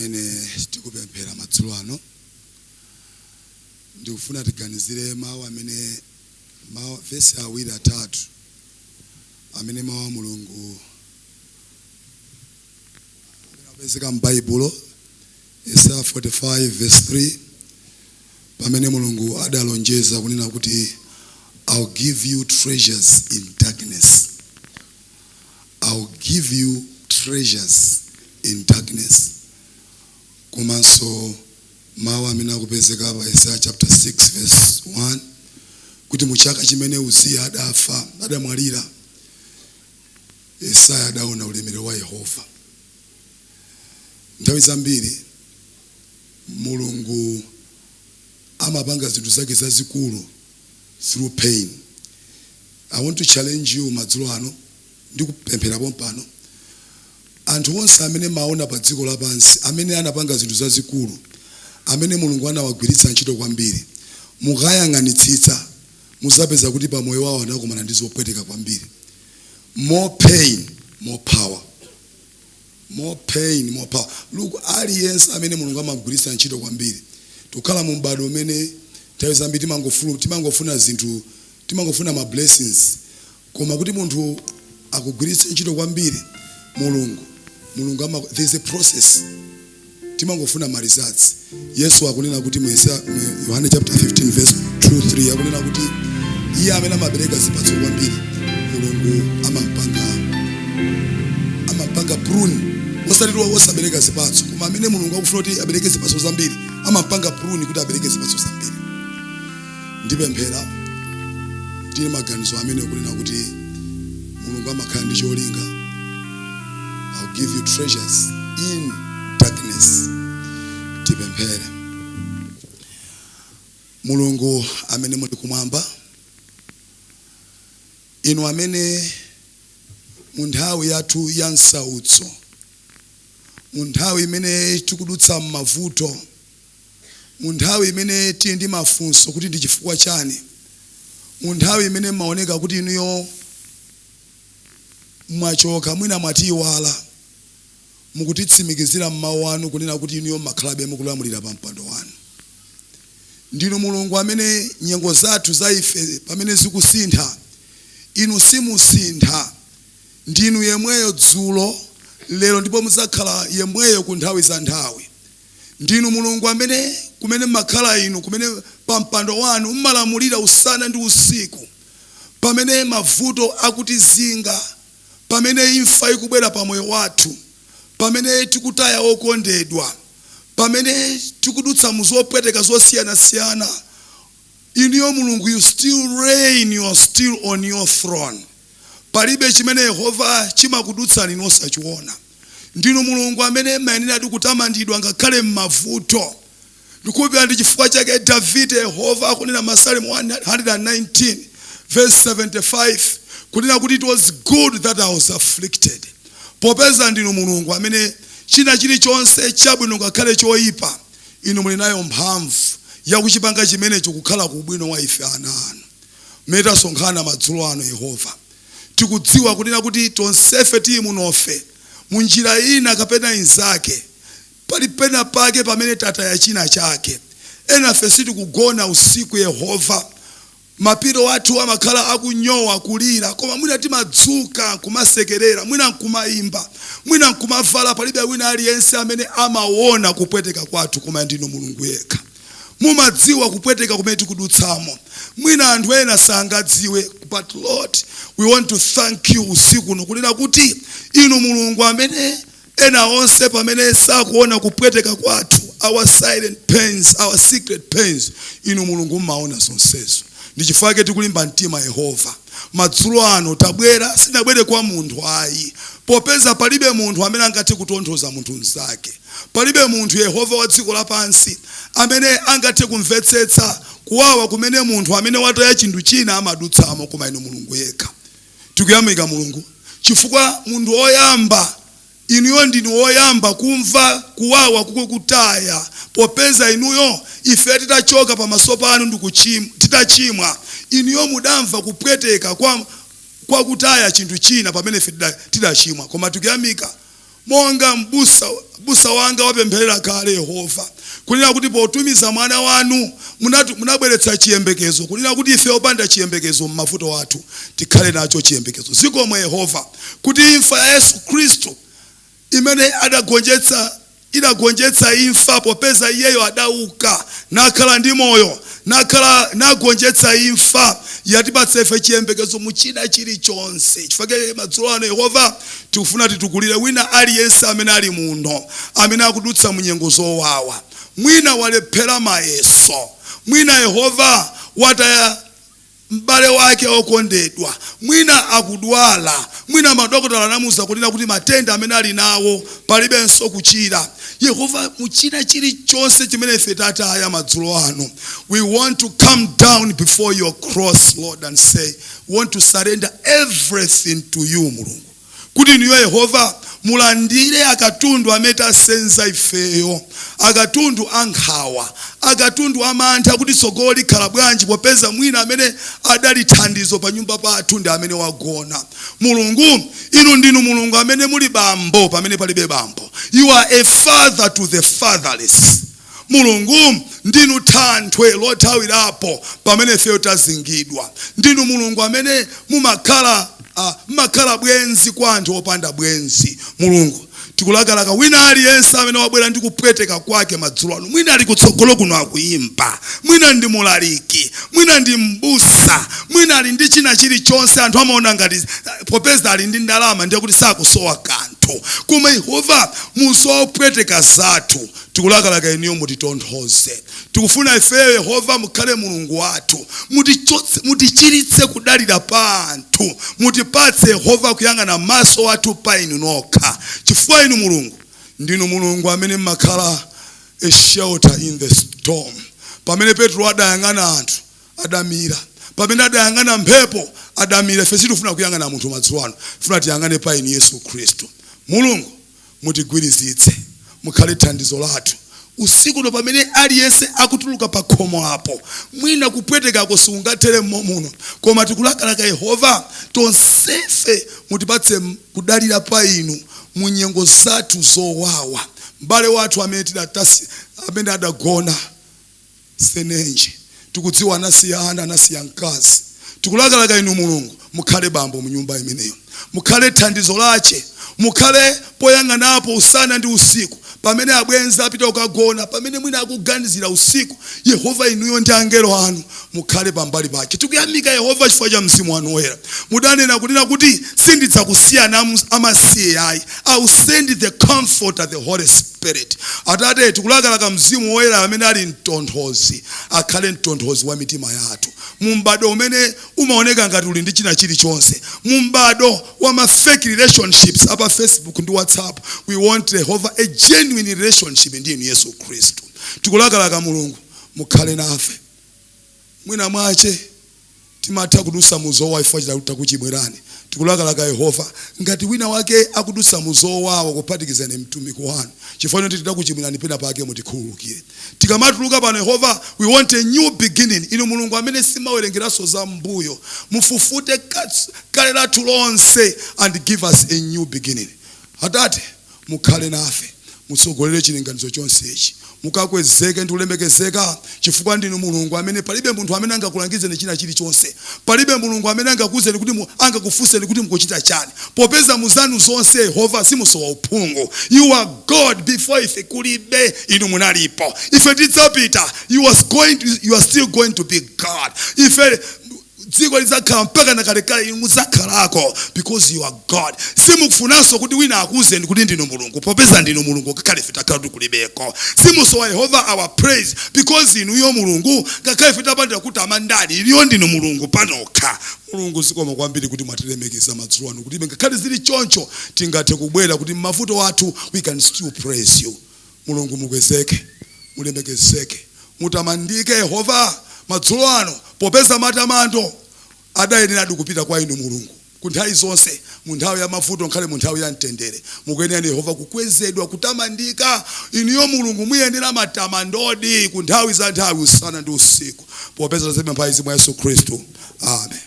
Mene tikupemphera madzulo ano, ndikufuna tiganizire mawu amene, mawu vesi awiri atatu amene mawu a Mulungu amene apezeka m'Baibulo, Yesaya 45 verse 3, pamene Mulungu adalonjeza kunena kuti, "I'll give you treasures in darkness. I'll give you treasures in darkness." Komanso mawu amene akupezeka pa Yesaya chapter 6 verse 1, kuti mu chaka chimene Uziya adafa, adamwalira, Yesaya adaona ulemerero wa Yehova. Nthawi zambiri Mulungu amapanga zinthu zake zazikulu through pain. I want to challenge you madzulo ano ndikupemphera pompano. Anthu onse amene maona pa dziko lapansi amene anapanga zinthu zazikulu, amene Mulungu anawagwiritsa ntchito kwambiri, mukayang'anitsitsa muzapeza kuti pamoyo wawo anakumana ndi zopweteka kwambiri. More pain, more power. More pain, more power. Look, aliyense amene Mulungu amagwiritsa ntchito kwambiri, tikukhala mu m'bado umene nthawi zambiri timangofuna zinthu, timangofuna ma blessings, koma kuti munthu akugwiritse ntchito kwambiri Mulungu, Mulungu ama, there's a process. Timangofuna ma results. Yesu akunena kuti mu Yohane chapter 15 verse 2 3, akunena kuti iye amene amabereka zipatso kwambiri, Mulungu amampanga prune. Osati osabereka zipatso, koma amene Mulungu akufuna kuti abereke zipatso zambiri, amampanga prune kuti abereke zipatso zambiri. Ndipemphera ndili maganizo amene kunena kuti Mulungu amakhala ndi cholinga. "I'll give you treasures in darkness." Tipemphere. Mulungu amene muli kumwamba, inu amene mu nthawi yathu ya msautso, mu nthawi imene tikudutsa m'mavuto, mu nthawi imene tili ndi mafunso kuti ndi chifukwa chani, mu nthawi imene maoneka kuti inuyo mwachoka, mwina mwatiyiwala, mukutitsimikizira m'mawu anu kunena kuti inuyo mmakhalabe mukulamulira pa mpando wanu. Ndinu Mulungu amene nyengo zathu za ife pamene zikusintha, inu simusintha. Ndinu yemweyo dzulo, lero, ndipo mudzakhala yemweyo ku nthawi za nthawi. Ndinu Mulungu amene kumene mmakhala inu, kumene pa mpando wanu mmalamulira usana ndi usiku. Pamene mavuto akutizinga, pamene imfa ikubwera pa moyo wathu, pamene tikutaya okondedwa, pamene tikudutsa mu zopweteka zosiyanasiyana, inuyo Mulungu, you still reign, you are still on your throne. Palibe chimene, Yehova, chimakudutsani inu osachiona. Ndinu Mulungu amene mayenera kutamandidwa ngakhale m'mavuto. Ndikukhulupirira ndi chifukwa chake Davide, Yehova, akunena Masalimo 119 verse 75 kunena kuti, "It was good that I was afflicted." Popeza ndinu Mulungu amene china chilichonse chabwino ngakhale choyipa, inu muli nayo mphamvu yakuchipanga chimenecho kukhala ku ubwino wa ife ana anu. Mmene tasonkhana madzulo ano, Yehova, tikudziwa kunena kuti tonsefe tili munofe, munjira ina kapena inzake, pali pena pake pamene tataya china chake. Enafe sitikugona usiku, Yehova. Ma pillow athu amakhala akunyowa, kulira, koma mwina timadzuka nkumasekerera, mwina nkumayimba, mwina nkumavala. Palibe wina aliyense amene amaona kupweteka kwathu, koma ndinu Mulungu yekha mumadziwa kupweteka kumene tikudutsamo. Mwina anthu ena sangadziwe, but Lord, we want to thank you usiku uno kunena kuti inu Mulungu amene ena onse pamene sakuona kupweteka kwathu, our silent pains, our secret pains, inu Mulungu mmaona zonsezo. Ndi chifukwa chake tikulimba mtima, Yehova. Madzulo ano tabwera, sinabwere kwa munthu ayi, popeza palibe munthu amene angathe kutonthoza munthu mnzake. Palibe munthu, Yehova wa dziko lapansi, amene angathe kumvetsetsa kuwawa kumene munthu amene wataya chinthu china amadutsamo, koma inu Mulungu yekha. Tikuyamika Mulungu chifukwa munthu woyamba, inuyo ndinu woyamba kumva kuwawa kukukutaya, popeza inuyo ife titachoka pamaso panu titachimwa, inuyo mudamva kupweteka kwa kutaya chinthu china pamene ife tidachimwa. Koma tikuyamika. Monga mbusa wanga wapempherera kale Yehova, kunena kuti potumiza mwana wanu munabweretsa chiyembekezo, kunena kuti ife opanda chiyembekezo m'mavuto athu tikhale nacho chiyembekezo. Zikomo Yehova kuti imfa ya Yesu Khristu imene idagonjetsa imfa, popeza iyeyo adauka nakhala ndi moyo, nakhala nagonjetsa imfa, yatipatsa ife chiyembekezo muchina chilichonse. Chifukwa madzulo ano Yehova tikufuna titukulire wina aliyense amene ali muno, amene akudutsa munyengo zowawa, mwina walephera mayeso, mwina Yehova wataya m'bale wake okondedwa, mwina akudwala, mwina madokotala anamuwuza kunena kuti matenda amene ali nawo palibenso kuchira. Yehova, muchina chilichonse chimene ife tataya madzulo ano, we want to come down before your cross, Lord, and say we want to surrender everything to you, Mulungu, kuti inuyo Yehova mulandire akatundu amene tasenza ifeyo, akatundu ankhawa, akatundu amantha kuti tsogolo likhala bwanji, popeza mwina amene adali thandizo pa nyumba pathu ndi amene wagona. Mulungu, inu ndinu Mulungu amene muli bambo pamene palibe bambo. You are a father to the fatherless. Mulungu, ndinu thanthwe lothawirapo pamene ifeyo tazingidwa. Ndinu Mulungu amene mumakhala bwenzi kwa anthu opanda bwenzi. Mulungu, tikulakalaka wina aliyense amene wabwera ndi kupweteka kwake madzulo ano, mwina ali kutsogolo kuno akuyimba, mwina ndi mulaliki, mwina ndi mbusa, mwina ali ndi china chilichonse, anthu amaona ngati popeza ali ndi ndalama ndiye kuti sakusowa kanthu. Koma Yehova, muzopweteka zathu tikulakalaka inuyo mutitonthoze. Tikufuna ifeyo Yehova mukhale Mulungu wathu, mutichiritse kudalira pa anthu, mutipatse Yehova kuyang'ana maso athu pa inu nokha, chifukwa inu Mulungu ndinu Mulungu amene mmakhala a shelter in the storm. Pamene Petro adayang'ana anthu adamira, pamene adayang'ana mphepo adamira. Ife sitifuna kuyang'ana munthu madzulo ano, tifuna tiyang'ane pa inu Yesu Khristu. Mulungu, mutigwirizitse, mukhale thandizo lathu usiku pamene aliyense akutuluka pa khomo apo. Mwina kupwetekako sikungathere muno, koma tikulakalaka Yehova tonsefe mutipatse kudalira pa inu mu nyengo zathu zowawa. M'bale wathu amene amene adagona senenje, tikudziwa anasiya ana, anasiya mkazi. Tikulakalaka inu Mulungu mukhale bambo mu nyumba imeneyo, mukhale thandizo lache, mukhale poyang'anapo usana ndi usiku, pamene abwenzi apita kukagona, pamene mwina akuganizira usiku. Yehova, inuyo ndi angelo anu mukhale pambali pake. Tikuyamika Yehova chifukwa cha mzimu wanu woyera. Mudanena kunena kuti sindidzakusiyani amasiye ayi, I will send the Comforter, the Holy Spirit. Atate, tikulakalaka mzimu woyera amene ali mtonthozi akhale mtonthozi wa mitima yathu mu m'bado umene umaoneka ngati uli ndi china chilichonse, mu m'bado wa ma fake relationships apa Facebook ndi WhatsApp. We want, Yehova, a genuine relationship ndi inu Yesu Khristu. Tikulakalaka Mulungu mukhale nafe. Mwina mwache timatha kudusa muzowawa chifukwa takuchimwirani. Tikulakalaka Yehova, ngati wina wake akudusa muzowawa, kuphatikizani mtumiki wanu, chifukwa choti titakuchimwirani pena pake, mutikhululukire. Tikamatuluka pano Yehova, we want a new beginning. Inu Mulungu amene simawerengeranso za mbuyo, mufufute kale lathu lonse and give us a new beginning. Atate, mukhale nafe, mutsogolere chilinganizo chonsechi, mukakwezeke ndi kulemekezeka, chifukwa ndinu Mulungu amene palibe munthu amene angakulangizeni china chilichonse, palibe Mulungu amene angakuuzeni kuti angakufunseni kuti mukuchita chani, popeza muzanu zonse Yehova simusowa uphungu. You are God before ife kulibe, inu munalipo. Ife tidzapita, you are still going to be God. Ife dziko lidzakhala mpaka nakalekale, inu mudzakhalako because you are God. Simukufunanso kuti wina akuuzeni kuti ndinu Mulungu, popeza ndinu Mulungu ngakhale ife takhala kuti kulibeko. Simusowa Yehova our praise because inuyo Mulungu, ngakhale ife tapandira kuti amandani, inuyo ndinu Mulungu panokha. Mulungu, zikomo kwambiri kuti mwatilemekeza madzulo ano, kuti ngakhale zili choncho tingathe kubwera kuti m'mavuto athu we can still praise you. Mulungu, mukwezeke, mulemekezeke, mutamandike Yehova madzulo ano, popeza matamando adayenera kupita kwa inu Mulungu ku nthawi zonse, mu nthawi ya mavuto nkhale mu nthawi ya mtendere. Mukuyenera Yehova kukwezedwa, kutamandika. Inuyo Mulungu muyenera matamandodi ku nthawi za nthawi, usana ndi usiku, popeza tazipempha izi mwa Yesu Khristu, amen.